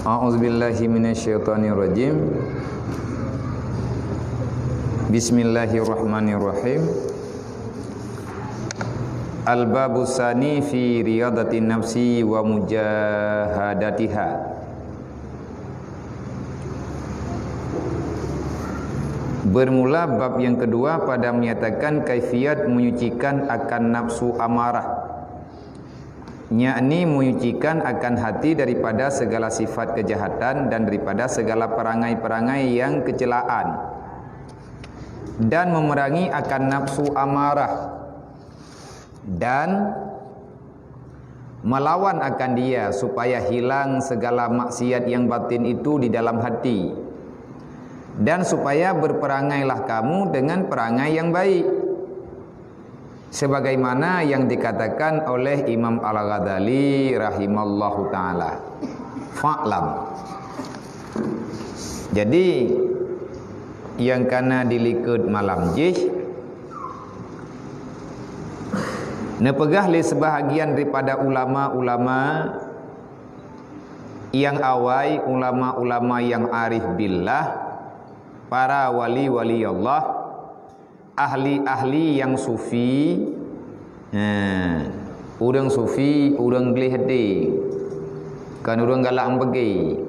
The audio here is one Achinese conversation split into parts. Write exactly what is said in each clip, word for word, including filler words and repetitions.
A'udzubillahi minasyaitonirrajim. Bismillahirrahmanirrahim. Al-babu tsani fi riyadati nafsi wa mujahadatiha. Bermula bab yang kedua pada menyatakan kaifiat menyucikan akan nafsu amarah, yakni menyucikan akan hati daripada segala sifat kejahatan dan daripada segala perangai-perangai yang kecelaan, dan memerangi akan nafsu amarah, dan melawan akan dia, supaya hilang segala maksiat yang batin itu di dalam hati, dan supaya berperangailah kamu dengan perangai yang baik, sebagaimana yang dikatakan oleh Imam Al-Ghazali rahimallahu taala. Fa'lam. Jadi, nyang kana dilikot malam jih, neupeugah lé sebahagian daripada ulama-ulama nyang awai, ulama-ulama nyang arif billah, para wali-wali Allah, ahli-ahli nyang sufi. Ha, ureuëng sufi, ureuëng gleh até, kon ureuëng galak meubeugi.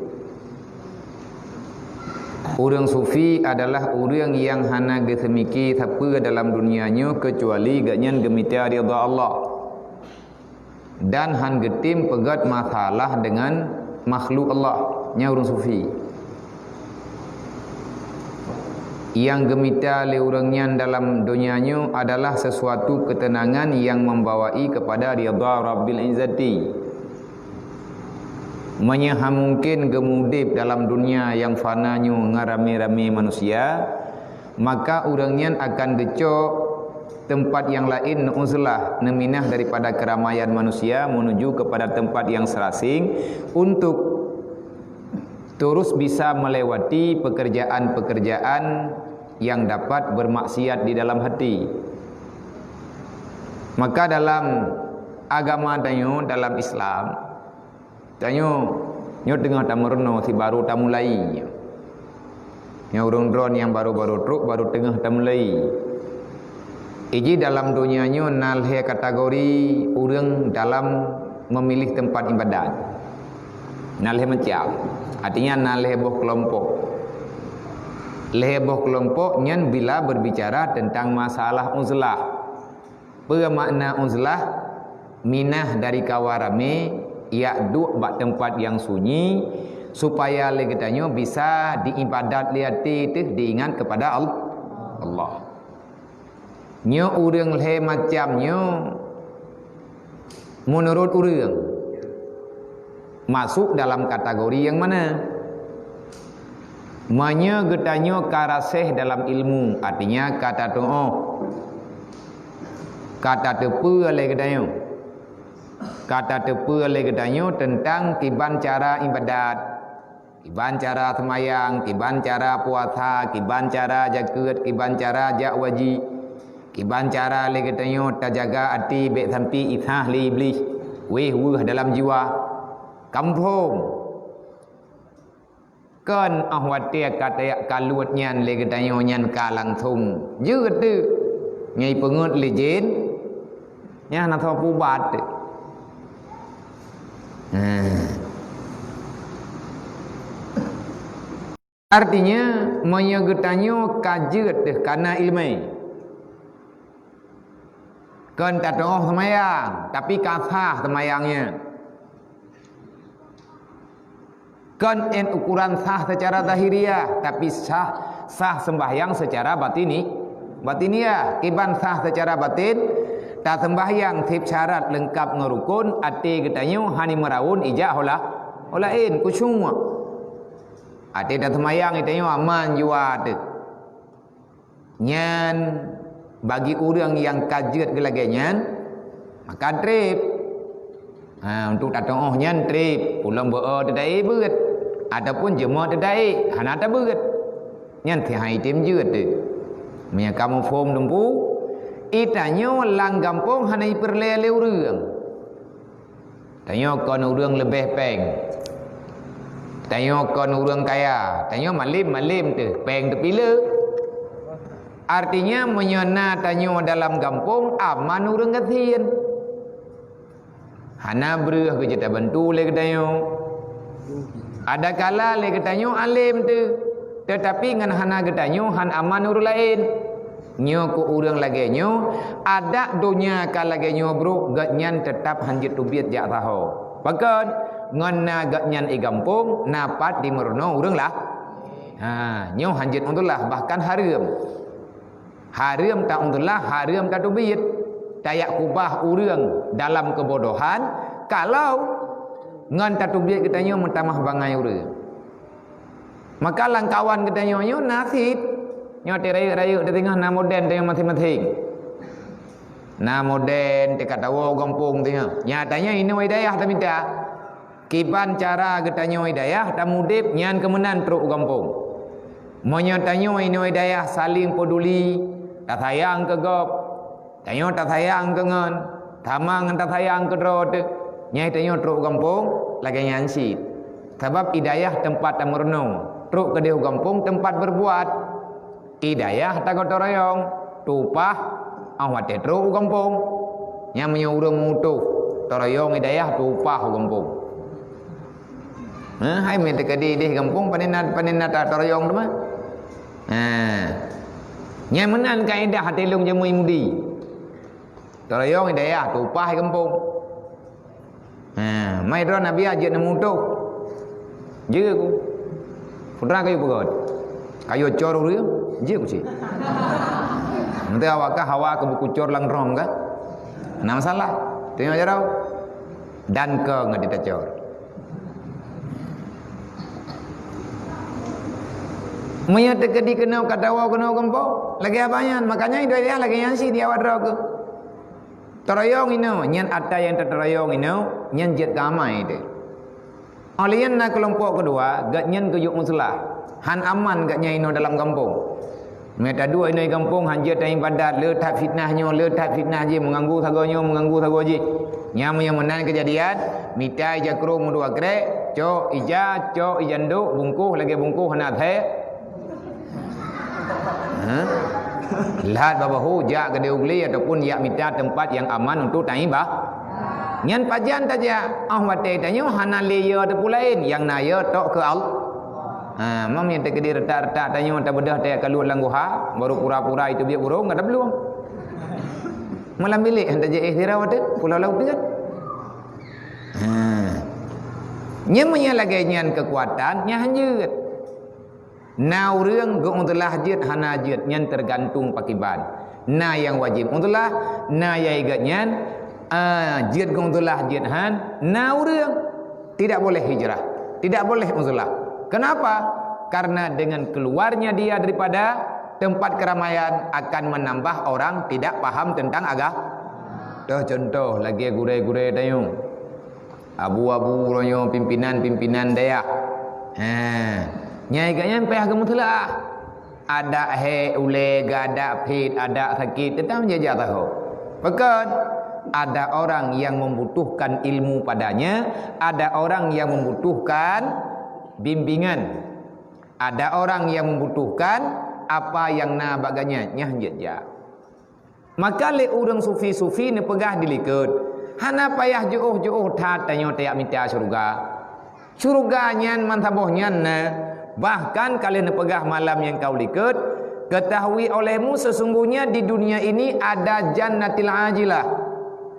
Ureuëng sufi adalah ureuëng nyang hana geuseumiki sapeue dalam dunia nyoe keucuali gobnyan geumita ridha Allah, dan han geutem peugét masalah deungon makhluk Allah. Nyan ureuëng sufi. Nyang geumita lé ureuëng nyan dalam donya nyoe adalah sesuatu keuteunangan nyang membawai kepada ridha Rabbil Izzati. Meunyoe han mungken geumudeb dalam dunia nyang fana nyoe ngon ramé-ramé manusia, maka ureuëng nyan akan geucok teumpat nyang laén, uzlah, neuminah daripada keramaian manusia menuju kepada tempat nyang serasing untuk terus bisa melewati pekerjaan-pekerjaan yang dapat bermaksiat di dalam hati. Maka dalam agama tanyoe, dalam Islam, tanyoe, nyoe teungoh tameurunoe, si baru tamulai. Nyoe ureuëng droe nyang baru-baru trok, baru teungoh tamulai. Iji dalam donya nyoe na lhée kategori ureuëng dalam memilih tempat ibadat. Na lhée macam. Artinya na lhée boh kelompok. Lhée boh kelompok nyan bila berbicara tentang masalah uzlah. Peue makna uzlah? Minah dari kawan ramé, jak duek bak teumpat nyang sunyi, supaya lé geutanyoe bisa diibadat lé até teuh diingat kepada Al-, Allah. Nyoe ureuëng lhée macam nyoe meunurot ureuëng masuk dalam kategori nyang mana? Meunyoe geutanyoe ka raséh dalam ilmu, artinya ka tatuoh, ka tateupeue lé geutanyoe, ka tateupeue lé geutanyoe teuntang kiban cara ibadat, kiban cara seumayang, kiban cara puasa, kiban cara jakeuet, kiban cara jak waji, kiban cara lé geutanyoe tajaga até bék sampai isah lé Iblih wéh weueh dalam jiwa. Ka muphom? Kon óh watée ka tajak kaluet nyan lé geutanyoe nyan ka langsong jeuet teuk, nyang ipeungeuet lé jén, nyan hana soe pubat teuk. Nah. Artinya, meunyoe geutanyoe ka jeuet teuh kana iéleumé, kon tatuoh seumayang, tapi ka sah seumayang nyan. Kon én ukuran sah seucara zahiriah, tapi sah, sah seumbahyang seucara batini-, batiniah. Kiban sah seucara batin, taseumbahyang seb syarat leungkab ngon rukon, até geutanyoe hana meuraun ijak hola-, holaén, khusyuk. Até taseumayang geutanyoe aman jua teuk. Nyan bagi ureuëng nyang ka jeuet geulagée nyan, maka treb. Ha, untuk tatuoh nyan treb, ulôn beu-o teudaé beuet, ataupun jeumo teudaé hana tabeuet. Nyan sihai tem jeuet teuh. Meunyoe kamoe phom teumpu, itanyoe lam gampông hana ipeureulée lé ureuëng. Tanyoe kon ureuëng leubeh péng. Tanyoe kon ureuëng kaya, tanyoe malem-malem teuh, péng teupileue. Artinya, meunyoe na tanyoe dalam gampông, aman ureuëng gasien. Hana breueh keu jeuet tabantu lé geutanyoe. Ada kala lé geutanyoe alem teuh, teutapi ngon hana geutanyoe han aman ureuëng laén. Nyoe keu ureuëng lagée nyoe, adak donya ka lagée nyoe brok, gobnyan teutab han jeuet teubiet jak saho. Pakon? Ngon na gobnyan i gampông, na pat dimeurunoe ureuëng lah. Ha, nyoe han jeuet unteulah, bahkan hareuem. Hareuem ta unteulah, hareuem ta teubiet. Tayak kubah ureuëng dalam keubodohan, kalau ngon tateubiet geutanyoe meutamah bangai ureuëng. Maka lam kawan geutanyoe nyoe na cit. Nyoe teu rayeuk-rayeuk teutingah na modern tanyoe maséng-maséng. Na modern teuka tawoe gampông tanyoe. Nyatanya inoe hidayah tamita. Kiban cara geutanyoe hidayah tamudeb nyan keu meunan trok u gampông. Meunyoe tanyoe inoe hidayah saling peduli, tasayang keu gob, tanyoe tasayang keu ngon, tamang ngon tasayang keu droe teuh, nyan tanyoe trok u gampông lagée nyan cit. Sabab hidayah teumpat tameurunoe, trok keudeh u gampông teumpat beureubuat. Hidayah tagoe toroyong, tupah, ah watée trok u gampông. Nyang meunyoe ureuëng meututoe toroyong hidayah tupah u gampông. Hah, hai meuteukadi deh gampông panena panena ta toroyong teuma. Ha. Nyang meunan kaedah hati lông jamui mudi. Toroyong hidayah tupah i gampông. Ha, mai droe Nabi ajeuet nemu tu. Jeuet ku. Putra kayu peugöt. Kayu cor ureuëng, jeuet ku cit. Nanti awak ka hawa ke buku cor lang rom ka. Nah masalah. Tengok jaroe. Dan ke ngat ditacor. Meunyoe teukeudi keunoe ka tawoe keunoe gampông, lagée abah nyan, makanya idoi dia lagée nyan si di awak droe keuh. Toroyong inoe, nyan ata nyang tatoroyong inoe, nyan jeuet keu amai teuh. Óh lheueh nyan na keulompok keudua, gobnyan geuyue museulah. Han aman gobnyan inoe dalam gampông. Meutaduek inoe gampông han jeuet taibadat, le that fitnah nyoe, le that fitnah jih, meuganggu sagoe nyoe, meuganggu sagoe jih. Nyan meunyoe meunan keujadian, mita ija krueng meudua krek, cok ija, cok ija ndok, bungkôh lagée bungkôh hana thée. Ha? Lhat bak bahu jak keudeh u glé ataupun jak mita teumpat nyang aman untuk taibah. Nyan pajan tajak, ah watée tanyoe hana lé yo teupeu laén, nyang na yo tok keu Allah. Ha, mam nyang teukeudi retak-retak tanyoe tabeudôh tajak kaluet lam guha, baru pura-pura itu biet burông ka tablueng. Malam bilik han tajak eh sira watée pulau laut kan. Ha. Nyan meunyoe lagée nyan keukuatan, nyan han jeuet. Na ureuëng geuunteulah jeuet hana jeuet, nyan teugantung pakriban. Na nyang wajéb unteulah, na nyang igat nyan, ah, jeuet geuunteulah jeuet han, na ureuëng tidak boleh hijrah, tidak boleh unteulah. Kenapa? Karena dengan keluarnya dia daripada tempat keramaian akan menambah orang tidak paham tentang agama. Toh contoh lagée gurée-gurée tanyoe. Abu-abu uroe nyoe pimpinan-pimpinan dayah. Ha. Nyai gobnyan payah geumeuseuleuah. Adak hék ulée, geuadak phét, adak sakét, teutap jijak taho. Pakon? Ada orang yang membutuhkan ilmu padanya, ada orang yang membutuhkan bimbingan. Ada orang yang membutuhkan apa yang na bak gobnyan, nyan jeuet jak. Maka lé ureuëng sufi-sufi neupeugah di likot, hana payah jiôh-jiôh that tanyoe tajak mita syeuruga. Syeuruga nyan mantong saboh nyan na, bahkan ka lheueh neupeugah malam nyang ka u likot, ketahui olehmu sesungguhnya di dunia ini ada jannatil ajilah,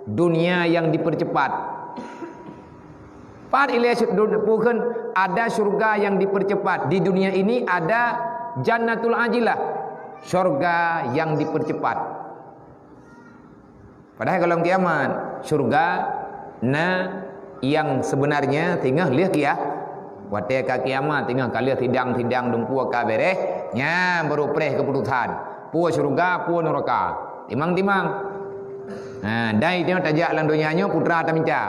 dunia yang dipercepat. Pat ilée syu-, dun-, peue kheun ada syurga nyang dipercepat. Di dunia ini ada jannatul ajilah, syurga nyang dipercepat. Padahai gohlom kiamat, syurga na nyang sebenarnya singoh lheueh kia-, watée ka kiamat, singoh ka lheueh sidang-sidang dumpue ka beres, nyan baru preh keuputusan. Peue syurga, peue nuraka. Timang-timang. Ha, dai nyoe tajak lam donya nyoe putra tamita.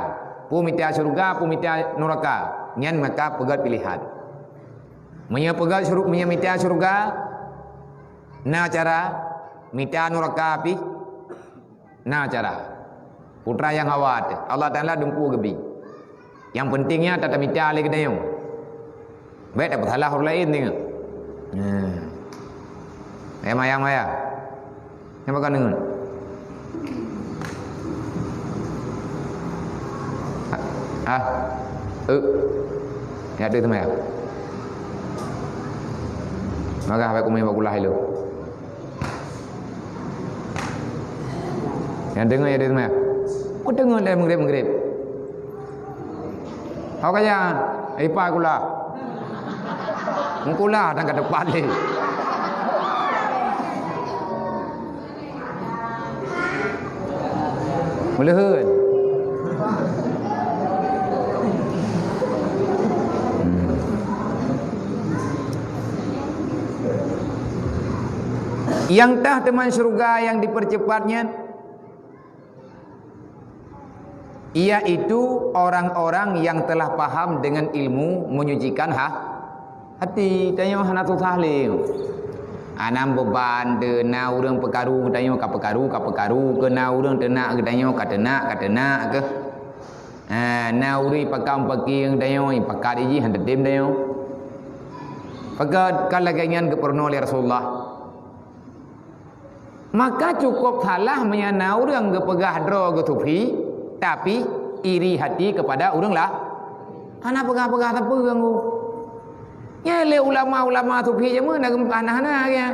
Peue mita syurga, peue mita nuraka. Nyan maka peugét pilihan. Meunyoe peugét syuru-, meunyoe mita syurga, na cara, mita nuraka pih, na cara. Putra nyang hawa teuh, Allah Taala dumpeue geubi. Nyang pentingnya tatamita lé geutanyoe. Bèk tapeusalah ureueng laén deungö. Nah. Maya-maya. Nyang bakon deungö. Ah. Ah. Eh. Nyak deuh teuma ya. Maka habéh kumé bakulah ilô. Nyang deungö ya deuh teuma ya. Ku deungö lé meugreb-meugreb. Hok aja, ipa kula. Mukula dan ka depan lé. Meuleuheun. Hmm. Nyang tah teuma syeuruga nyang dipercepat nyan, yaitu orang-orang yang telah paham dengan ilmu menyucikan ha-, hati. Tanyoe hana susah lé. Hana beuban teuh, na ureueng peukaru geutanyoe ka peukaru, ka peukaru keu, na ureueng teunak geutanyoe ka teunak, ka teunak keu. Ha, na ureueng pakam pakieng geutanyoe, pakat jih hana tem tanyoe. Pakat ka lagèe nyan geupeurunoe lé Rasulullah. Maka cukôp salah meunyoe na ureueng geupeugah droe geuh sufi, tapi iri hati keupada ureueng la-, hana peugah-peugah sapeue geuh. Nyan lé ulama-ulama sufi jameun na geupeugah hana-hana geuh.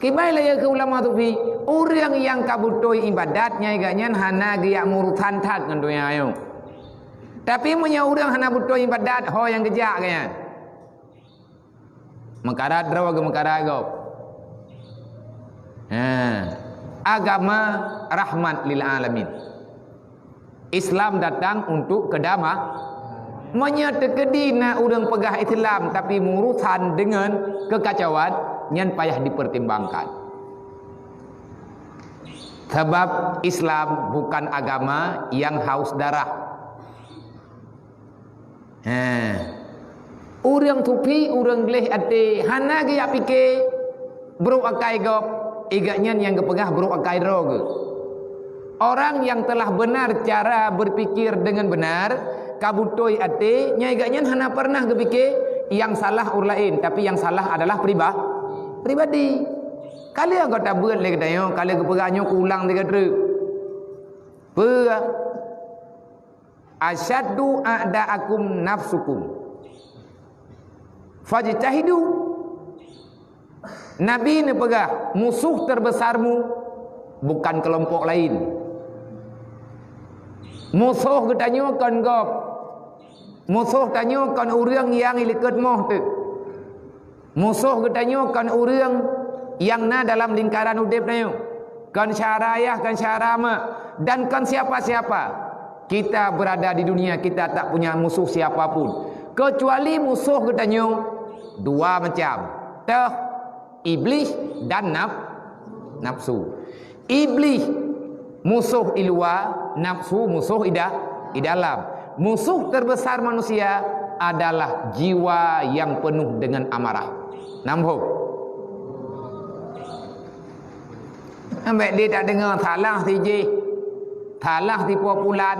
Kiban lagèe keu ulama sufi, ureueng nyang ka beutôi ibadat nyan geuh nyan hana geujak meurusan that ngon donya nyoe. Tapi meunyoe ureueng hana beutôi ibadat, ho nyang geujak geuh nyan. Meukarat droe geuh meukarat gob. Ha. Agama rahmat lil alamin. Islam datang untuk kedama-, meunyoe teukeudi na ureueng peugah Islam tapi meurusan deungon keukacauan, nyan payah dipertimbangkan. Sabab Islam bukan agama yang haus darah. He. Ureueng sufi, ureueng gleh até, hana geujak pike brok akai gob, i gobnyan nyang geupeugah brok akai droe geuh. Orang yang telah benar cara berpikir dengan benar, ka beutôi até, nyan i gobnyan hana pernah geupike nyang salah ureueng laén, tapi nyang salah adalah priba-, pribadi. Ka lheueh gata beuet lé geutanyoe, ka lheueh geupeugah nyoe kulang sigoe treuk. Peue? "Asyaddu a'da'akum nafsukum. Fajtahidu." Nabi neupeugah, musoh teubesarmu bukan keulompok laén. Musoh geutanyoe kon gob. Musoh tanyoe kon ureueng nyang likot moh teuk. Musoh geutanyoe kon ureueng nyang na dalam lingkaran udeb tanyoe, kon syedara ayah, kon syedara ma, dan kon siapa-siapa. Kita berada di dunia, kita tak punya musuh siapa pun. Kecuali musoh geutanyoe dua macam, toh Iblih dan naf-, nafsu. Iblih musoh i luwa, nafsu musoh i da-, i dalam. Musoh teubesar manusia adalah jiwa nyang peunoh deungon amarah. Nambah. Ambek dia tak dengar salah si jih, salah si po pulan,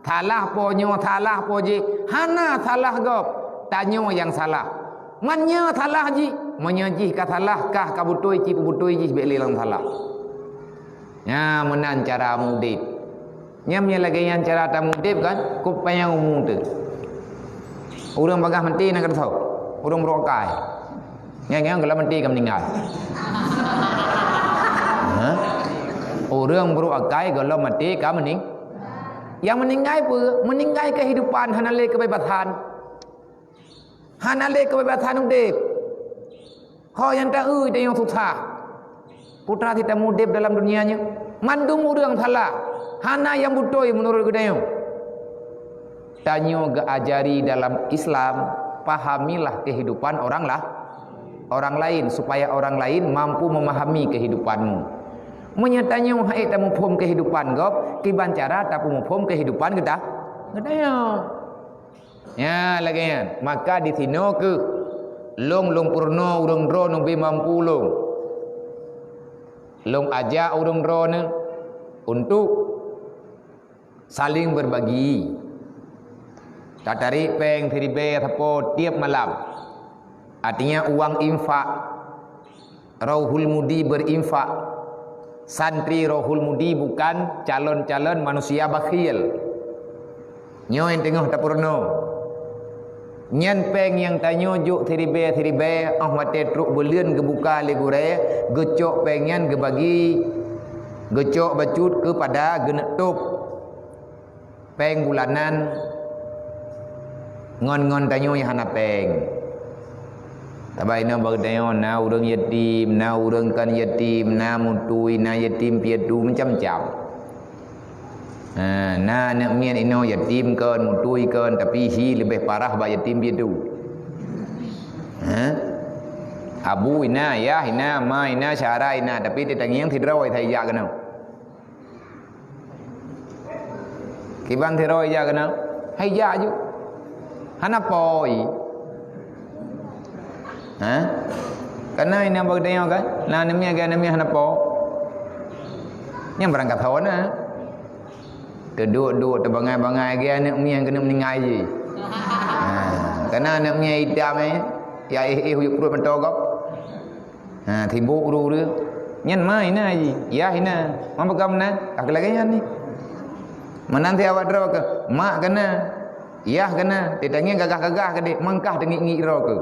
salah po nyoe, salah po jih. Hana salah gob, tanyoe nyang salah. Man nyoe salah jih, meunyoe jih ka salah, kah ka beutôi, ci peubeutôi jih, bèk lé lam salah. Nyan meunan cara mudeb. Nyan meunyoe lagèe nyan cara tamudeb kan, kok panyang umu teuh. Ureueng bagaih maté na keudroe, ureueng brok akai. Nyan, nyan gohlom maté ka meuninggai. Ha? Ureueng brok akai gohlom maté ka meuning-, nyang meuninggai peue? Meuninggai keuhidupan, hana lé keubebasan. Hana lé keubebasan udeb. Ho nyang taeu tanyoe susah. Peue teuma si tamudeb dalam dunia nyoe? Mandum ureueng salah. Hana nyang beutôi meunurot geutanyoe. Tanyoe geuajari dalam Islam, pahamilah kehidupan orang lah, orang lain, supaya orang lain mampu memahami kehidupanmu. Meunyoe tanyoe hana tamuphom kehidupan gob, kiban cara tapeumuphom kehidupan geuta-, geutanyoe. Nyan lagèe nyan. Maka disinoe keuh lôn, lôn peurunoe ureueng droeneuh beu mampu lôn. Lôn ajak ureueng droeneuh untuk saling berbagi. Tatarek péng siribèe sapo tiep malam. Artinya uang infak. Rohul Mudi berinfak. Santri Rohul Mudi bukan calon-calon manusia bakhil. Nyoe nyang teungoh tapeurunoe. Nyan péng nyang tanyoe jok siribèe-siribèe, 'oh watèe trok buleuen geubuka lé gurèe, geucok péng nyan geubagi, geucok bacut keupada geuneuk tôb. Péng bulanan ngon-ngon tanyoe nyang hana péng. Sabab inoe bak tanyoe na ureuëng yatim, na ureuëng kon yatim, na mutui, na yatim piatu, macam-macam. Ha, na aneuk miet inoe yatim kon, mutui kon, tapi hi leubeh parah bak yatim piatu. Ha? Abu ina, yah ina, ma ina, syara ina, tapi teutangieng sidroe sai jak keunoe. Kiban sidroe jak keunoe, hai jak ju. Hana po i. Ha? Kana ina bak tanyoe kan? Na aneuk miet, aneuk miet hana po. Nyang barangkasoe na. Teuduek-duek teubangai-bangai lagèe aneuk miet keuneuk meuninggai jih. Ha, kana aneuk miet itam, eh, ya éh-éh u pruet mantong gob. Ha, sibok ureuëng-ureuëng. Nyan ma ina jih, yah ina. Ma peugah meunan, ka lagèe nyan ni. Meunan si awak droe keu, mak kana, yah kana, teutangieng gagah-gagah keudéh, mangkah teungiek-ngiek droe keu.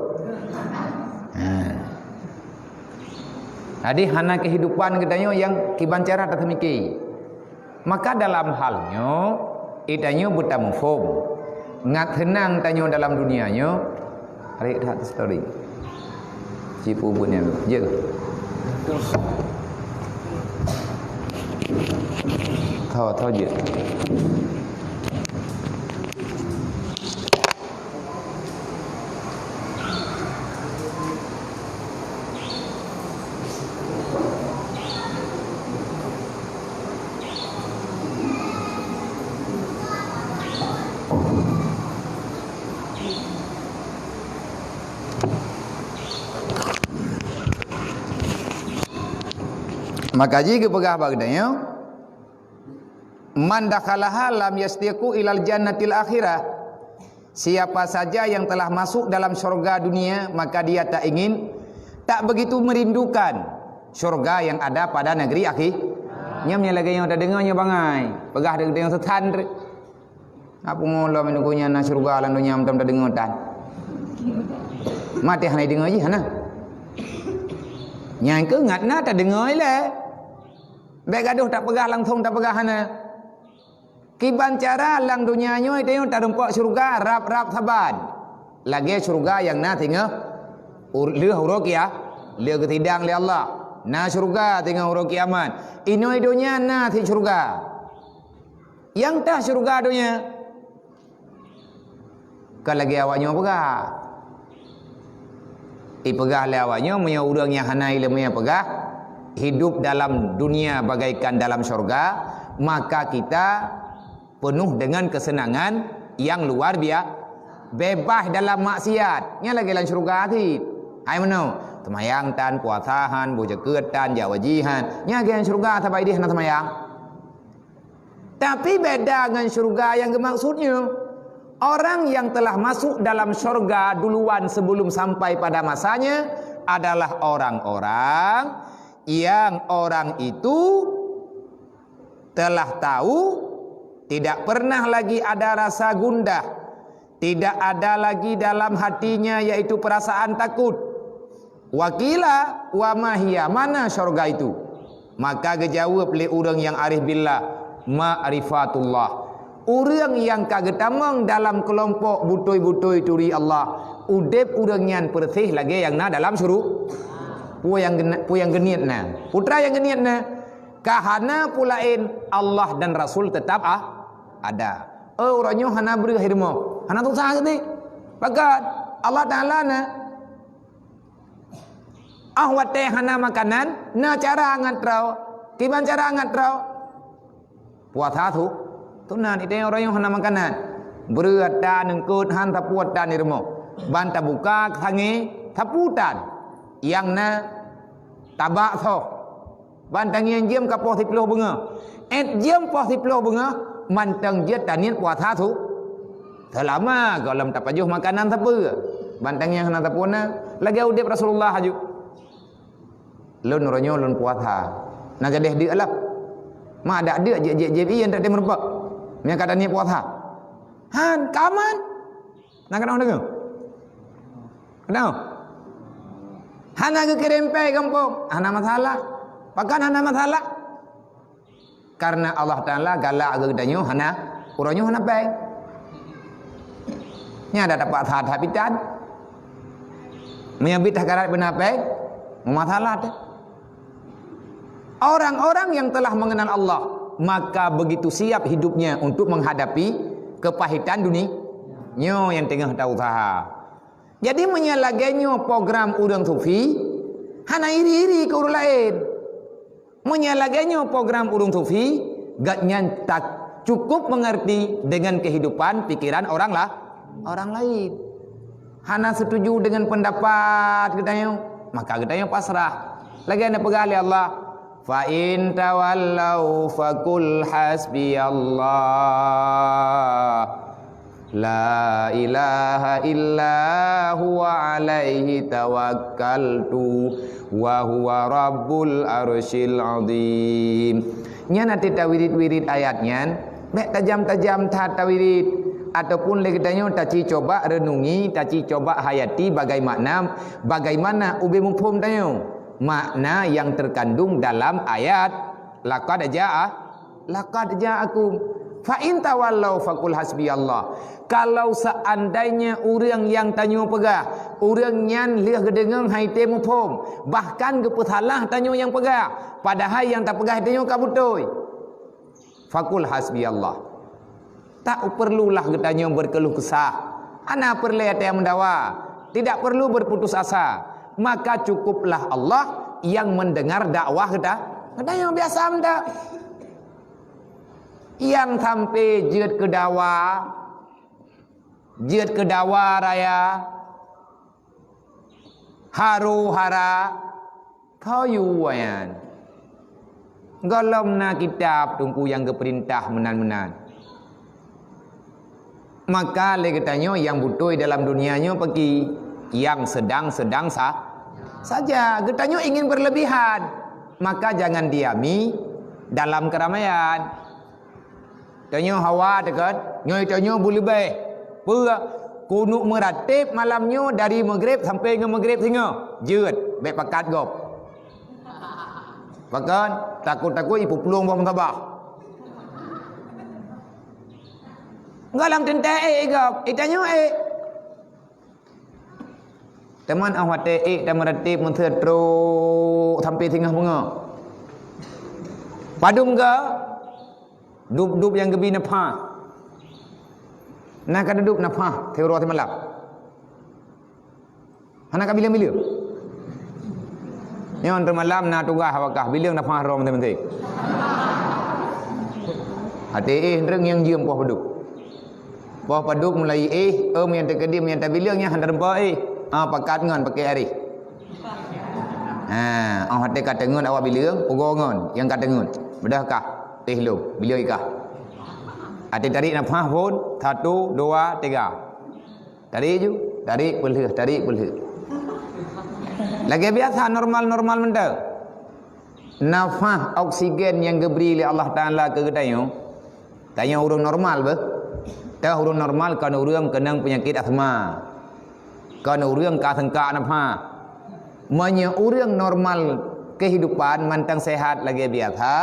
Ha. Jadi hana kehidupan geutanyoe nyang kiban cara taseumike. Maka dalam hal nyoe, geutanyoe beutamuphom. Ngat seunang tanyoe dalam dunia nyoe, rek that story. Cipu buet nyan, jeuet. Tho, tho jeuet. Maka jih geupeugah bak geutanyoe, "Man dakhalaha lam yasytaqu ilal jannatil akhirah." Siapa saja yang telah masuk dalam syurga dunia, maka dia tak ingin, tak begitu merindukan syurga yang ada pada negeri akhir. Nyan nyang lagèe nyoe tadeungoe nyoe bangai. Peugah deungon seutan. Apa mula meunyoe nyan na syurga lam donya mantong tadeungoe tan? Maté hana deungoe jih hana. Nyang keu ngat na tadeungoe lé. Bèk gadoh tapeugah langsung tapeugah hana. Kiban cara lam donya nyoe teuh tarumpok syurga rab-rab saban. Lagèe syurga nyang na singoh ur-, lheueh uroe kia-, lheueh geusidang lé Allah. Na syurga singoh uroe kiamat. Inoe donya na sit syurga. Nyang tah syurga donya. Ka lagèe awak nyoe peugah. Ipeugah lé awak nyoe, meunyoe ureuëng nyang hana iéleumé peugah, hidup dalam dunia bagaikan dalam syurga, maka kita penuh dengan kesenangan yang luar biasa. Bebas dalam maksiat. Nyan lagèe lam syurga cit. Hai meunoe, seumayang tan, puasa han, boh jakeuet tan, jak haji han. Nyan lagèe lam syurga sabab idéh hana seumayang. Tapi beda ngon syurga nyang geumaksud nyoe. Orang yang telah masuk dalam syurga duluan sebelum sampai pada masanya adalah orang-orang yang orang itu telah tahu, tidak pernah lagi ada rasa gundah, tidak ada lagi dalam hatinya yaitu perasaan takut. Wa qila, "Wa ma hiya?" Mana syurga itu? Maka geujaweueb lé ureuëng nyang arif billah, "Ma'rifatullah." Ureuëng nyang ka geutamong dalam keulompok beutôi-beutôi turi Allah, udeb ureuëng nyan peureuseh lagèe nyang na dalam syuru-, peue nyang geuna-, peue nyang geuniet na. Peue treuk nyang geuniet na, ka hana peue laén, Allah dan Rasul teutap a-, ada. Oh, uroe nyoe hana breueh rumoh, hana susah geuti. Pakon? Allah Taala na. Ah, watèe hana makanan, na cara ngat droe. Kiban cara ngat droe? Puasa su-, sunat, itée uroe nyoe hana makanan. Breueh tan, eungkôt han, sapeue tan di rumoh. Ban tabuka sangé, sapeue tan. Nyang na tabak soh. Ban tangieng jeuem ka poh siplôh beungoh. Ét jeuem poh siplôh beungoh, mantong jeuet taniet puasa su-, Seulama gohlom tapajoh makanan sapeue, ban tangieng hana sapeue na, lagée udeb Rasulullah aju. Lôn uroe nyoe lôn puasa. Na gadeh deuk lah. Ma adak deuk jép-jép ié, ndak tém meureumpok. Meunyo ka taniet puasa. Han, ka aman. Na keunong deungoe? Keunong? Hana geukirém péng gampông, hana masalah. Pakon hana masalah? Karena Allah Taala galak geutanyoe hana, uroe nyoe hana péng. Nyan ada dapat sahat-sahat pitan. Meunyo bit that karat beuna péng, meumasalah teuh. Orang-orang yang telah mengenal Allah, maka begitu siap hidupnya untuk menghadapi kepahitan dunia. Nyoe nyang teungoh ta usaha. Jadi, meunyo lagée nyoe program ureuëng sufi, hana iri-iri keu ureuëng laén. Meunyo lagée nyoe program ureuëng sufi, gobnyan ta cukup mengerti dengan kehidupan pikiran orang lah, orang lain. Hana setuju dengan pendapat geutanyoe, maka geutanyoe pasrah. Lagée na peugah lé Allah, "Fa in tawallau faqul hasbiyallah." La ilaha illa huwa alaihi tawakkaltu wa huwa rabbul arsyil azim. Nyan até tawirit-wirit ayat nyan, bék tajam-tajam that tawirit, ataupun lé geutanyoe taci coba renungi, taci coba hayati bagaimana, bagaimana ubé muphom tanyoe makna yang terkandung dalam ayat laqad jaa Laqad ja'akum. Fa in tawallau faqul hasbiyallah. Kalau seandainya ureuëng nyang tanyoe peugah, ureuëng nyan lheueh geudeungoe han tém muphom, bahkan geupeusalah tanyoe nyang peugah, padahai nyang tapeugah tanyoe ka beutôi. Faqul hasbiyallah. Tak perlulah geutanyoe berkeluh kesah. Hana peureulée até meudawa. Tidak perlu berputus asa. Maka cukuplah Allah yang mendengar dakwah geuta-, geutanyoe biasa mantong. Nyang sampai jeuet keu dawa, jeuet keu dawa raya, haro hara, kayue nyan. Gohlom na kitab Teungku nyang geupeurintah meunan-meunan. Maka lé geutanyoe nyang beutôi dalam dunia nyoe peuki, nyang sedang-sedang sa-, saja. Geutanyoe ingin berlebihan, maka jangan diami dalam keramaian. Tanyoe hawa teukan, nyoe tanyoe beuleubeh. Peue? Kunut meurateb malam nyoe dari Maghrib sampai ngon Maghrib singoh. Jeuet, bék pakat gob. Pakon? Takot-takot ipuplueng boh meutabah. Enggak lam teuntée ék gob, itanyoe ék. Teuma 'oh watée ék dan meurateb meuseue trok sampai singoh beungoh. Padum ga dub-dub nyang geubi nafah. Na ka dub nafah siuroe simalam. Hana ka bileueng-bileueng. Nyoe teuma malam na tugaih awakah bileueng nafah droe meuntée-meuntée. Até éh ndreung nyang jeuem poh padub. Poh padub mulai éh, em nyang teukeudi nyang tabileueng nyang hana teumpa éh. Ah, pakat ngon pakai areh. Ha, oh até ka teungeut awak bileueng, pugoe ngon nyang ka teungeut. Beudôh kah, éh lom, bileueng ikah. Até tarik nafah phon, satu, dua, tiga. Tarik ju, tarik peulheueh, tarik peulheueh. Lagée biasa normal-normal mantong. Nafah oksigen nyang geubri lé Allah Taala keu geutanyoe, tanyoe ureuëng normal beuh. Teuh ureuëng normal kon ureuëng keunong peunyakét asma. Kon ureuëng ka seungkak nafah. Meunyoe ureuëng normal kehidupan mantong sehat lagée biasa,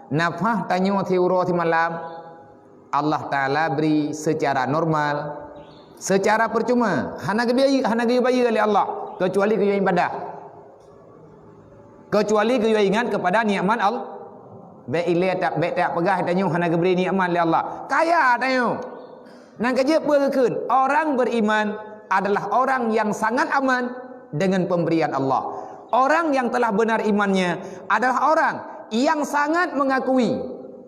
nafah tanyoe siuroe simalam, Allah Taala bri secara normal, secara percuma, hana geubri-, hana geuyue bayeue lé Allah, kecuali geuyue ibadah. Kecuali geuyue ingat kepada nikmat Allah. Bék ilée tak, bék tak peugah tanyoe hana geubri nikmat lé Allah. Kaya tanyoe. Nang keujeuet peue geukheun, orang beriman adalah orang yang sangat aman dengan pemberian Allah. Orang yang telah benar imannya adalah orang yang sangat mengakui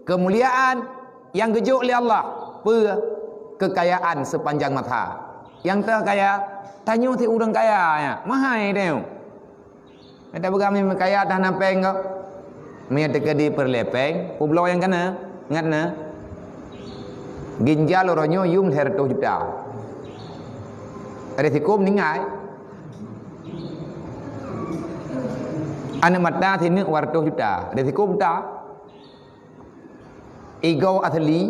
kemuliaan nyang geujok lé Allah, peue? Kekayaan sepanjang masa. Nyang teuh kaya, tanyoe sit ureuëng kaya nyan, mahai tanyoe. Ada beugami meukaya dah na péng kok. Meunyo teukeudi peureulée péng, peubloe nyang kana, ingat na. Ginjal uroe nyoe yum lhèe reutôh juta. Risiko meuninggai. Aneuk mata sineuk dua reutôh juta. Risiko buta. Igoe asli,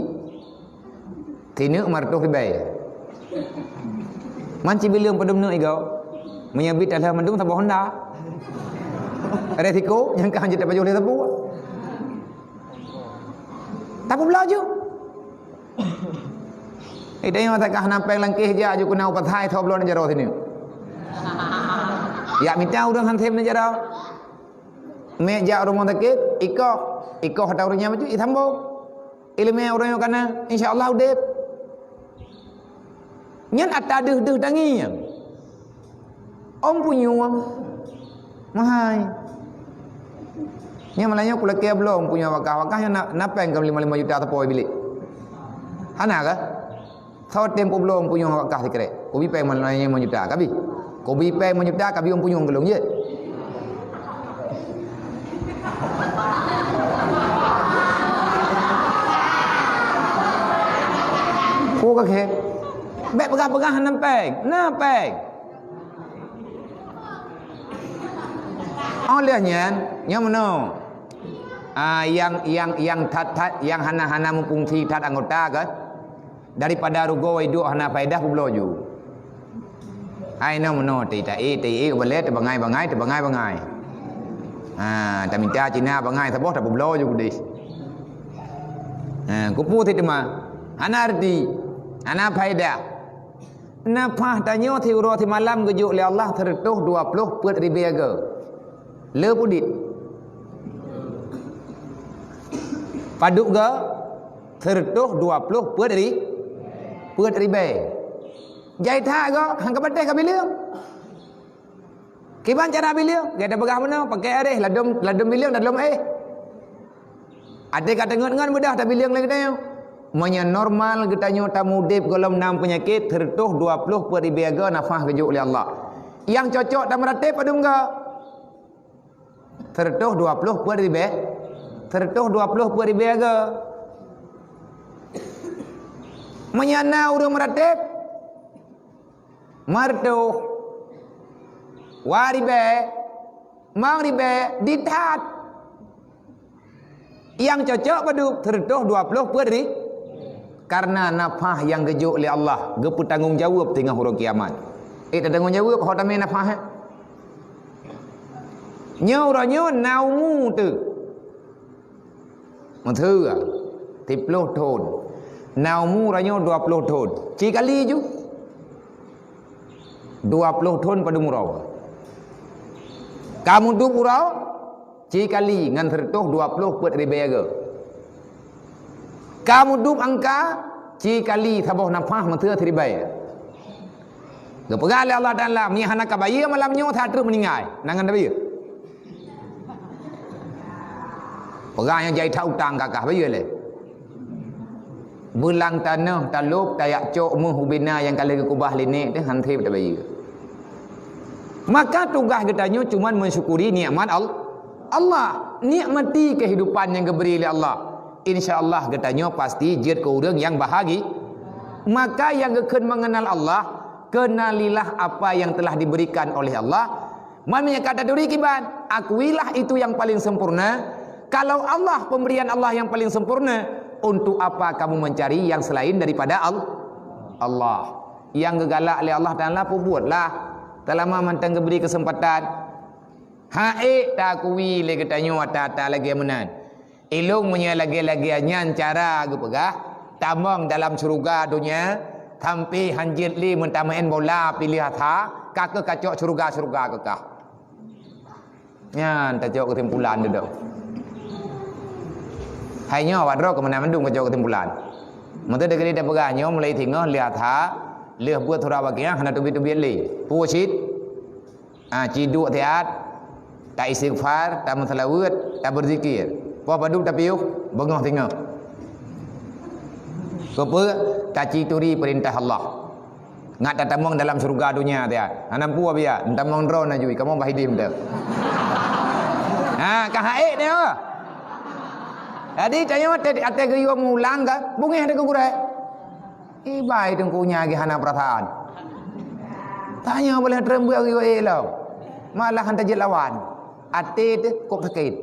sineuk lima reutôh ribèe. Man sibileung padum neuk igoe? Meunyoe bit talah mandum saboh honda. Resiko nyang ka hanjeuet tapajoh lé sapeue. Tapeubloe ju. Eh, tanyoe takah na péng langkéh jak ju keunong pasai, soe bloe neujaro sineuk. Jak mita ureueng han sép neujaro. Mé jak rumoh sakét, ikoh, ikoh ata ureueng nyan bacut, isambong. Ileumèe ureueng nyoe ka na, insya Allah udép. Nyan ata deuh-deuh tangieng. Ôn punyueng, mahai. Nyan malam nyoe kulakèe bloe ôn punyueng wakah. Wakah nyan na, na péng ka lima lima juta teupôi bilék. Hana kah? Soe tem peubloe ôn punyueng wakah sikrek? Kubi péng lima lima juta, kabi. Kubi péng lima juta, kabi ôn punyueng keu lôn, jeuet? Peue ka khe? Bèk peugah-peugah na péng, na péng. Óh lheueh nyan, nyoe meunoe. Ah, nyang, nyang, nyang that-that, nyang hana-hana meufungsi that anggota kan? Daripada rugoe iduek hana faedah peubloe ju. Hai nyoe meunoe, teuié-teuié, teuié balèe, teubangai-bangai, teubangai-bangai. Ha, tamita Cina bangai saboh tapeubloe ju keudéh. Ha, keupeue cit teuma? Hana arti, hana faedah. Nafah tanyoe siuroe simalam geujok lé Allah sireutôh dua ploh peuet ribèe goe. Le pudit. Padub goe? Sireutôh dua ploh peuet ri-, peuet ribèe. Jai that goe, han ka patéh ka bileung. Kiban cara bileung? Gata peugah meunoe, pakai areh, ladôm, ladôm bileung, ladôm éh. Até ka teungeut ngon beudoh tabileung lé geutanyoe. Meunyoe normal geutanyoe tamuudép gohlom na peunyakét, sireutôh dua ploh peuet ribèe goe nafah geujok lé Allah. Nyang cocok tameuratéb padum goe? Sireutôh dua ploh peuet ribèe. Sireutôh dua ploh peuet ribèe goe. Meunyoe na ureueng meuratéb, meureutoh, dua ribèe, limong ribèe, di that. Nyang cocok padub, sireutôh dua ploh peuet ri-, karena nafah nyang geujok lé Allah geupeutanggong jaweueb teungoh uroe kiamat. Eh, teutanggong jaweueb ho tamé nafah, eh? Nyoe uroe nyoe na umu teuh. Meuteue, siploh thon. Na umu uroe nyoe dua ploh thon. Ci kali ju. Dua ploh thon padum uroe. Ka mudup uroe, ci kali ngon sireutôh dua ploh peuet ribèe goe. Ka mudup angka, ci kali saboh nafah meuteue siribèe. Geupeugah lé Allah Taala, "Meunyoe hana kabayeue malam nyoe, that trok meuninggai." Na ngon tabayeue? Peugah nyang jai that utang kakah, bayeue lé. Beulang tanoh talôb, tajak cok méuh ubena nyang ka lheueh geukubah lé nèk teuh, han sép tabayeue. Maka tugaih geutanyoe cuman mensyukuri nikmat Al-, Allah, nikmati kehidupan nyang geubri lé Allah. Insya Allah geutanyoe pasti jeuet keu ureueng nyang bahagi. Maka nyang geukheun mengenal Allah, kenalilah apa yang telah diberikan oleh Allah. Meunyoe ka taturi kiban, akuilah itu yang paling sempurna. Kalau Allah pemberian Allah yang paling sempurna, untuk apa kamu mencari yang selain daripada Al-, Allah? Nyang geugalak lé Allah Taala peubuetlah. Teulama mantong geubri keuseumpatan. Hana ék taakui lé geutanyoe ata-ata lagèe meunan. Ilôn meunyoe lagèe-lagèe nyan cara geupeugah, tamong dalam syeuruga donya, sampoe hanjeuet lé meutameu'en bola piléh asa, ka keuh kacok syeuruga-syeuruga keu kah. Nyan tacok keusimpulan dudoe. Hai nyoe awak droe keumeuna mandum kacok keusimpulan. Meuteudeuk lé tapeugah nyoe mulai singoh lheuh asa, lheuh buet surat Waqiah hana teubiet-teubiet lé. Peue cit? Ah, ci duek siat, ta istighfar, ta meuseulaweuet, ta beuzikir. Poh padub tapiôh, beungoh singoh. Keupeue? Ta ci turi peurintah Allah. Ngat tatamong dalam syeuruga donya siat. Hana peue biya, tamong droe na jui, kamoe bah idéh meuteuk. Ha, ka hana ék nyoe. Jadi, tanyoe até, até geuyue mulang ka, beungéh até keu gurée. Ibai teungku nyan lagèe hana peurasaan. Tanyoe boleh teureumbeuk geuyue ék lom. Malah han tajeuet lawan. Até teuh kok sakét.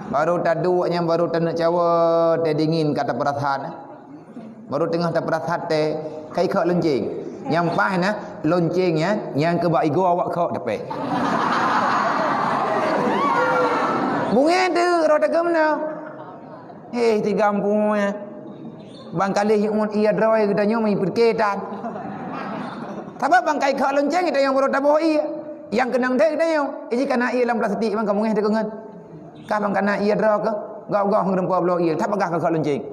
Baru taduek nyan baru taneuk cawa teuh dingin ka tapeurasaan. Baru teungoh tapeurasaan teuh kai kok lonceng. Nyang paih na lonceng nyan nyang keu bak igoe awak kok teupèh. Bungén teuh rot agam na. Eh, tiga empu, eh. Bang kalih nyoe ia droe geutanyoe meuipeureuké tan. Sabab bang kai kha lonceng geutanyoe baru taboh ie. Nyang keunong deh geutanyoe. Iji kana ie lam plastik bang ka mungéh teukeungan. Kah bang kana ie droe ke? Gau-gau ngeureumpok bloe ie. Tabagah ka kha lonceng.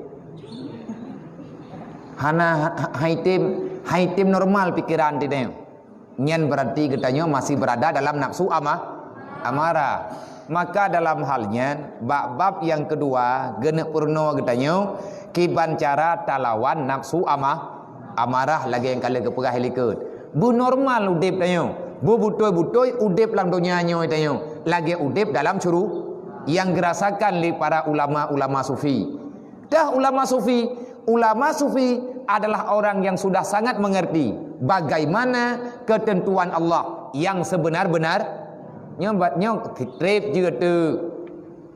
Hana ha-, ha-, haitem, haitem normal pikeran di tanyoe. Nyan berarti geutanyoe masih berada dalam nafsu ama-, amarah. Maka dalam hal nyan, bak bab nyang keudua, geuneuk peurunoe geutanyoe kiban cara talawan nafsu ama-, amarah lagèe nyang ka lheueh geupeugah likot. Beunormal udeb tanyoe, beubutôi-butôi udeb lam donya nyoe tanyoe, lagèe udeb dalam syuru-, nyang geurasakan lé para ulama-ulama sufi. Dah ulama sufi, ulama sufi adalah orang yang sudah sangat mengerti bagaimana ketentuan Allah yang sebenar-benar. Nyoe bat nyoe treb jeuet tu.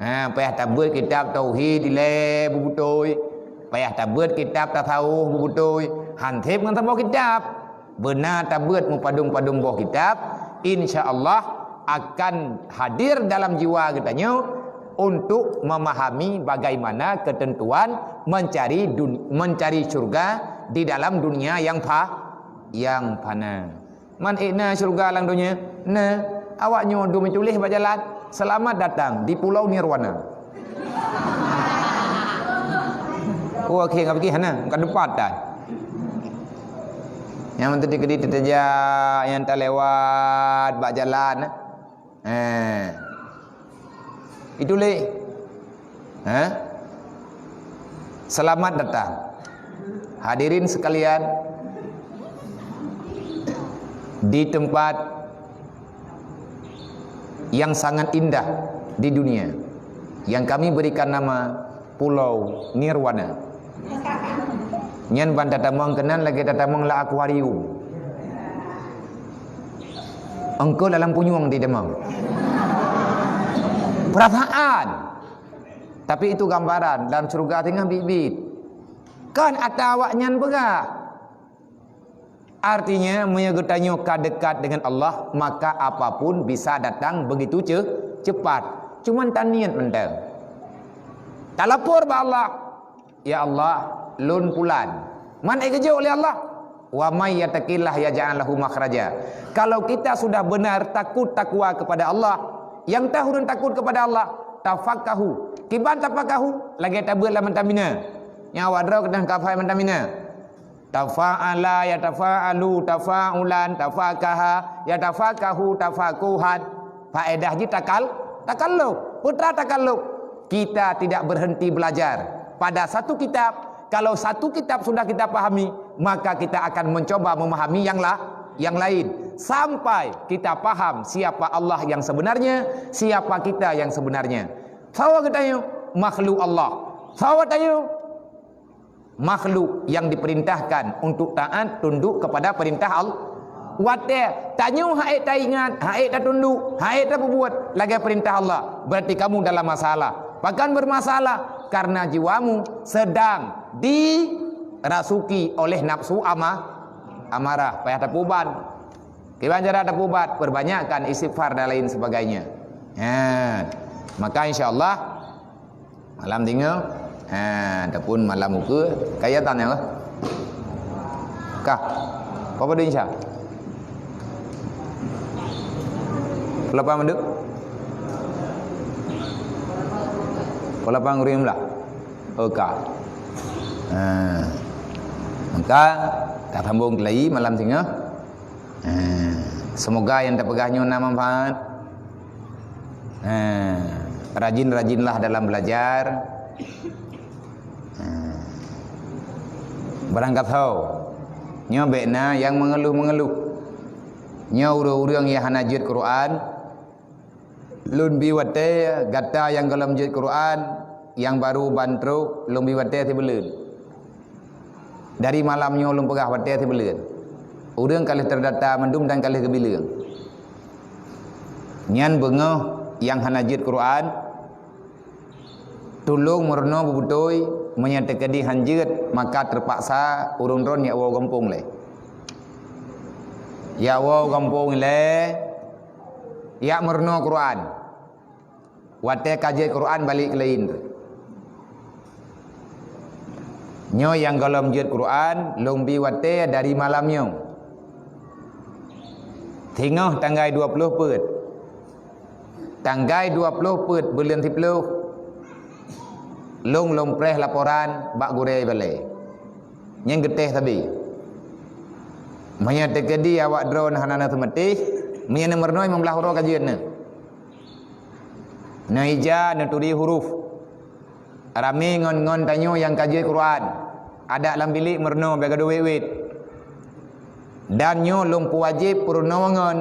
Ha, payah tabeuet kitab tauhid ilée beubutôi, payah tabeuet kitab tasawuf beubutôi, han treb ngon saboh kitab. Beuna tabeuet mupadum-padum boh kitab, insya Allah akan hadir dalam jiwa geutanyoe untuk memahami bagaimana ketentuan mencari dun-, mencari syurga di dalam dunia yang fa-, yang fana. Man ék na syurga lam dunia? Na. Awak nyoe dum tuléh bak jalan, "Selamat datang di Pulau Nirwana." Oh, oke, nggak pergi sana, bukan tempat dah. Nyang meunteuk dikeudi teuteujak nyang talewat bak jalan. Eh. Itu lé. Eh? Selamat datang. Hadirin sekalian, di tempat yang sangat indah di dunia, yang kami berikan nama Pulau Nirwana. Nyan ban tatamong keunan lagèe tatamong lam akuarium. Engkau dalam punyueng di demam. Perasaan. Tapi itu gambaran, dalam syurga singoh biet-biet. Kan ata awak nyan peugah. Artinya, meunyoe geutanyoe ka dekat dengan Allah, maka apapun bisa datang begitu ce-, cepat. Cuman taniet mantong. Talapor bak Allah, "Ya Allah, lôn pulan." Man ék geujok lé Allah, "Wa may yattaqillaha yaj'al lahu makhraja." Kalau kita sudah benar takut takwa kepada Allah, nyang teuh ureuëng takut kepada Allah, tafaqahu. Kiban tafaqahu, lagèe tabeuet lam mata mina. Nyan awak droe keudeh ka fai mata mina. Tafa'ala, yatafa'alu, tafa'ulan, tafaqaha, yatafaqahu, tafaquhan. Faedah jih takal-, takallub. Peue teuma takallub? Kita tidak berhenti belajar. Pada satu kitab, kalau satu kitab sudah kita pahami, maka kita akan mencoba memahami yang la-, yang lain. Sampai kita paham siapa Allah yang sebenarnya, siapa kita yang sebenarnya. Sawa geutanyoe makhluk Allah. Sawa tanyoe makhluk yang diperintahkan untuk taat tunduk kepada perintah Allah. Watèe tanyoe han ék taingat, han ék tatunduk, han ék tapeubuet lagèe perintah Allah, berarti kamu dalam masalah. Pakon bermasalah? Karena jiwamu sedang dirasuki oleh nafsu ama-, amarah. Payah tapuban. Kiban cara tapubat, perbanyakkan istighfar dan lain sebagainya. Ha. Maka insya Allah malam tinga, ha, ataupun malam ukeue, kaya tanya lah. Kah. Apa pada insya? Pukul lapan mandum? Pukul lapan kurang lima belas. Oka. Ha. Maka, tasambong lagi malam singoh. Ha. Semoga nyang tapeugah nyoe na manfaat. Ha. Rajin-rajinlah dalam belajar. Ha. Barangkasoe. Nyoe bèk na nyang mengeluh-mengeluh. Nyoe ureuëng-ureuëng nyang hana jeuet Quran, lôn bi watèe gata nyang gohlom jeuet Quran, nyang baru ban trok, lôn bi watèe sibuleuen. Dari malam nyoe lôn peugah watée sibuleuen. Ureuëng ka lheueh terdata mandum dan ka lheueh geubileung. Nyan beungoh nyang hana jeuet Quran, tulông meurunoe beubeutôi, meunyoe teukeudi han jeuet, maka teupaksa ureuëng droe nyak woe gampông lé. Yak woe gampông lé, yak meurunoe Quran. Watée ka jeuet Quran, balek keu laén. Nyoe nyang gohlom jeuet Quran, lôn bi watée dari malam nyoe. Singoh tanggai dua ploh peuet. Tanggai dua ploh peuet buleuen siploh, lôn lôn preh laporan bak gurée balée. Nyan geutéh sabe. Meunyoe teukeudi awak droe hana na seumeutih, meunyoe na meurunoe limong blaih uroe ka jeuet na. Neuija, neuturi huruf. Ramé ngon-ngon tanyoe nyang ka jeuet Quran. Adak lam bilék meurunoe, bék gadôh wét-wét. Dan nyoe lôn peuwajéb peurunoe ngon.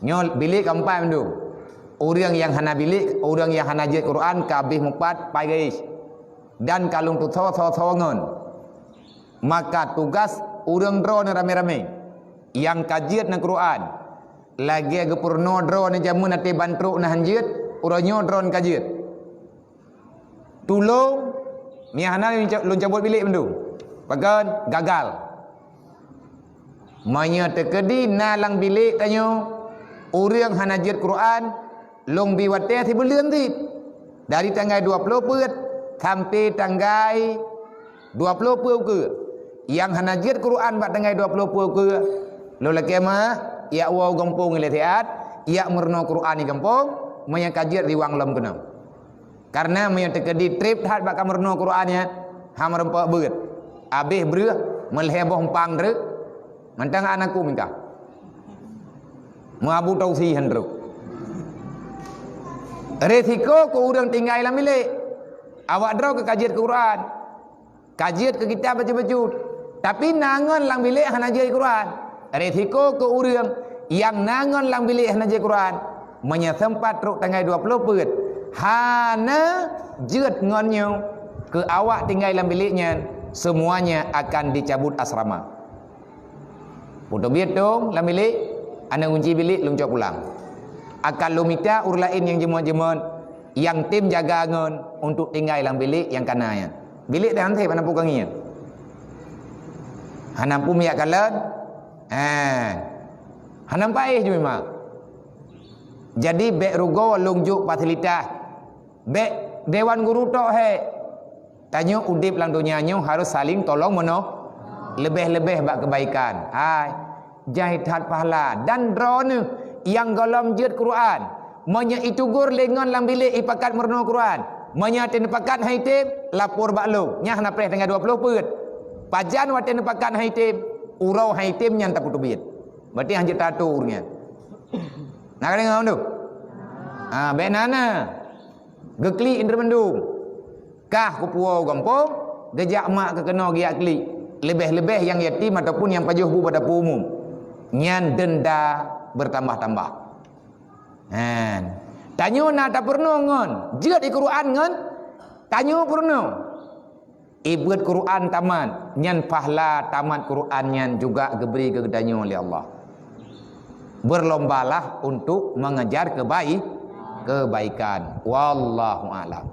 Nyoe bilék ka empat mandum. Ureuëng nyang hana bilék, ureuëng nyang hana jeuet Quran ka abéh mupat pai gaish. Dan ka lôn tusoe soe-soe ngon. Maka tugas ureuëng droe nyoe ramé-ramé nyang ka jeuet na Quran, lagée geupeurunoe droe nyoe jameun até ban trok na han jeuet, uroe nyoe droe ka jeuet. Tulông, meuhana lôn ca-, lôn cabot bilék mandum. Pakon? Gagal. Meunyoe teukeudi na lam bilék tanyoe ureuëng hana jeuet Quran, lôn bi watée sibuleuen cit. Dari tanggai dua ploh peuet sampai tanggai dua ploh peuet ukeue. Nyang hana jeuet Quran bak tanggai dua ploh peuet ukeue, lôn lakée meu'ah, yak woe gampông ilée siat, yak meurunoe Quran di gampông, meunyoe ka jeuet riwang lom keunoe. Kareuna meunyoe teukeudi treb that bak ka meurunoe Quran nyan, hana meurumpok beuet. Abéh breueh, meulhée boh umpang treuk, mantong aneuk ku mita. Meuabu tausi han treuk. Resiko keu ureuëng tinggai lam bilék. Awak droe ka jeuet keu Quran. Ka jeuet keu kitab bacut-bacut. Tapi na ngon lam bilék hana jeuet Quran. Resiko keu ureuëng nyang na ngon lam bilék hana jeuet Quran. Meunyoe sempat trok tanggai dua ploh peuet, hana jeuet ngon nyoe keu awak tinggai lam bilék nyan, semuanya akan dicabut asrama. Putôh biet dong lam bilék, aneuk gunci bilék lôn cok pulang. Akan lôn mita ureuëng laén nyang jeuet-jeuet, nyang tem jaga ngon untuk tinggai lam bilék nyang kana nyan. Bilék dah hanté hana peue keu ngieng. Hana peue miyak kalon. Ha. Hana paih ju memang. Jadi bék rugoe lôn jok fasilitas. Bék dewan guru tok he. Tanyoe udeb lam donya nyoe harus saling tolong meunoh, leubeh-leubeh bak keubaikan. Hai, jai that pahala dan droeneuh nyang gohlom jeuet Quran. Meunyoe itugur lé ngon lam bilék ipakat meurunoe Quran. Meunyoe teuh neupakat hai tem, lapor bak lôn. Nyan hana preh tanggai dua ploh peuet. Pajan watée neupakat hai tem, uroe hai tem nyan tapeutubiet. Berarti han jeuet tatu ureuëng nyan. Na ka deungoe tu? Ha, bék na na. Geuklik indri mendung. Kah kupuwoe gampông, geujak mak keu keunoe geujak klik. Leubeh-leubeh nyang yatim ataupun nyang pajoh bu pada peue umum. Nyan denda bertambah-tambah. Han. Tanyoe na tapeurunoe ngon, jeuet di Quran ngon, tanyoe peurunoe. Ibeuet Quran tamat, nyan pahala tamat Quran nyan juga geubri keu geutanyoe lé Allah. Berlombalah untuk mengejar kebai-, kebaikan. Wallahu a'lam.